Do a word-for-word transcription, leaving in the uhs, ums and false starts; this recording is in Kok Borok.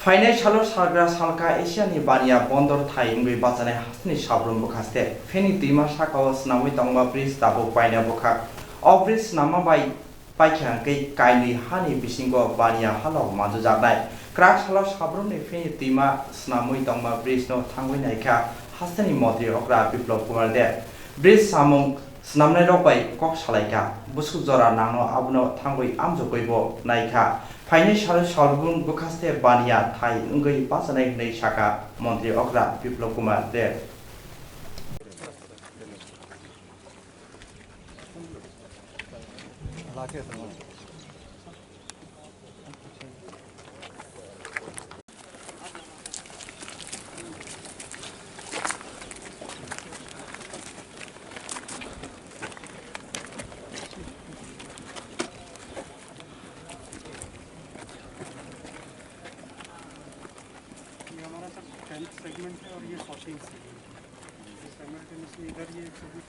Phainai salo salgra salka Asiani baniya bondor thai wngwi bachanai hasteni sabrum bwkhaste pheni twima sakao swnamwi tongma bridge tabuk paina bwkhak. O bridge swnamma bai paikha hwnkhe kainwi hani bisingo baniya halok manjujaknai. Kwrak salo sabrumni pheni twima swnamwi tongma bridge no thangwi naikha hasteni montri okra Biplop Kumar Deb. Bridge samung swnamnairok bai kok salaikha, bwswk jora nangno abono thangwi amjokgwibo naikha. Phainai salo salbrum bwkhaste baniya thai wngwi bachanai hwnwi sakha montri okra Biplop Kumar Deb. ये हमारा sir tenth segment है और ये fourteen segment है। साइमल्टेनियसली इधर ये सेगमेंट